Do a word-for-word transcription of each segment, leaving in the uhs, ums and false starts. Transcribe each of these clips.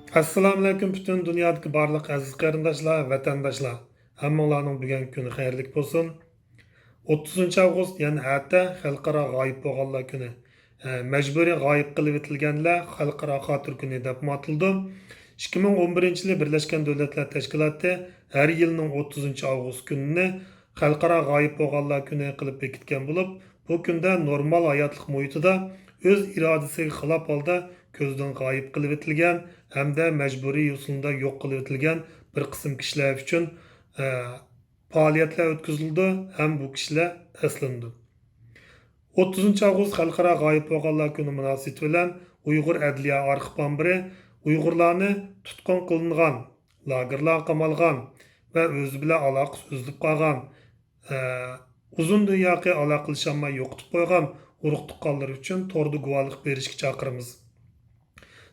ئەسسالامۇئەلەيكۇم پۈتۈن دۇنيادىكى بارلىق ئەزىز قېرىنداشلار، ۋەتەنداشلار. ھەممىڭلارنىڭ بۈگۈنكى كۈنى خەيرلىك بولسۇن. ئوتتۇزىنچى ئاۋغۇست، يەنى ئەتە خەلقئارا غايىب بولغانلار كۈنى. ئە، مەجبۇرىي غايىب قىلىۋېتىلگەنلەر خەلقئارا خاتىرە كۈنى دەپمۇ ئاتىلىدۇ. ئىككى مىڭ ئون بىرىنچى يىلى بىرلەشكەن دۆلەتلەر تەشكىلاتى ھەر يىلنىڭ ئوتتۇزىنچى ئاۋغۇست كۈنىنى خەلقئارا غايىب بولغانلار كۈنى قىلىپ بېكىتكەن بولۇپ، بۇ كۈندە نورمال ھاياتلىق مۇھىتىدا ئۆز ئىرادىسىگە خىلاپ ھالدا كۆزدىن غايىب قىلىۋېتىلگەن ھەمدە مەجبۇرىي يوسۇندا يوق قىلىۋېتىلگەن بىر قىسىم كىشىلەر ئۈچۈن، ئە، پائالىيەتلەر ئۆتكۈزۈلىدۇ ھەم بۇ كىشىلەر ئەسلىنىدۇ. ئوتتۇزىنچى ئاۋغۇست خەلقئارا غايىب بولغانلار كۈنى مۇناسىۋىتى بىلەن ئۇيغۇر ئەدلىيە ئارخىپ ئامبىرى ئۇيغۇرلارنى تۇتقۇن قىلىنغان، لاگېرلارغا قامالغان ۋە ئۆزى بىلەن ئالاقىسى ئۈزۈلۈپ قالغان، ئە، ئۇزۇندىن ياقى ئالاقىلىشالماي يوقىتىپ قويغان ئۇرۇق-تۇغقانلىرى ئۈچۈن توردا گۇۋاھلىق بېرىشكە چاقىرىمىز.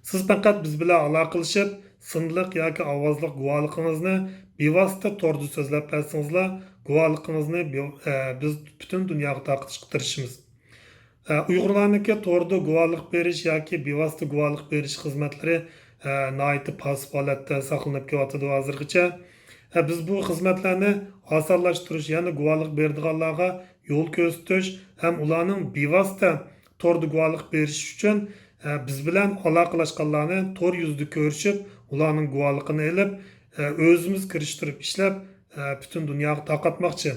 سىز پەقەت بىز بىلەن ئالاقىلىشىپ، سىنلىق ياكى ئاۋازلىق گۇۋاھلىقىڭىزنى بىۋاسىتە توردا سۆزلەپ بەرسىڭىزلا، گۇۋاھلىقىڭىزنى بىۋ-، ئە، بىز پۈتۈن دۇنياغا تارقىتىشقا تىرىشىمىز. ئە، ئۇيغۇرلارنىڭكى توردا گۇۋاھلىق بېرىش ياكى بىۋاسىتە گۇۋاھلىق بېرىش خىزمەتلىرى، ئە، ناھايىتى پاسسىپ ھالەتتە ساقلىنىپ كېلىۋاتىدۇ ھازىرغىچە. ئە، بىز بۇ خىزمەتلەرنى ئاسانلاشتۇرۇش، يەنى گۇۋاھلىق بېرىدىغانلارغا يول كۆرسىتىش ھەم ئۇلارنىڭ بىۋاسىتە توردا گۇۋاھلىق بېرىشى ئۈچۈن، ئە، بىز بىلەن ئالاقىلاشقانلارنى تور يۈزىدە كۆرۈشۈپ، ئۇلارنىڭ گۇۋاھلىقىنى ئېلىپ، ئە، ئۆزىمىز كىرىشتۈرۈپ ئىشلەپ، ئە، پۈتۈن دۇنياغا تارقاتماقچى.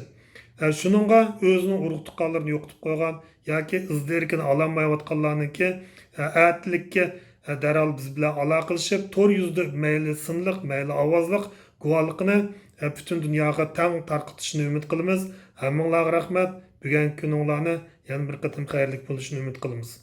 ئە، شۇنىڭغا ئۆزىنىڭ ئۇرۇق-تۇغقانلىرىنى يوقىتىپ قويغان ياكى ئىز-دېرىكىنى ئالالمايۋاتقانلارنىڭكى، ئە، ئەتىلىككە، ئە، دەرھال بىز بىلەن ئالاقىلىشىپ، تور يۈزىدە مەيلى سىنلىق، مەيلى ئاۋازلىق گۇۋاھلىقىنى، ئە، پۈتۈن دۇنياغا تەڭ تارقىتىشىنى ئۈمىد قىلىمىز. ھەممىڭلارغا رەھمەت. بۈگۈنكى كۈنۈڭلارنى يەنە بىر قېتىم خەيرلىك بولۇشىنى ئۈمىد قىلىمىز.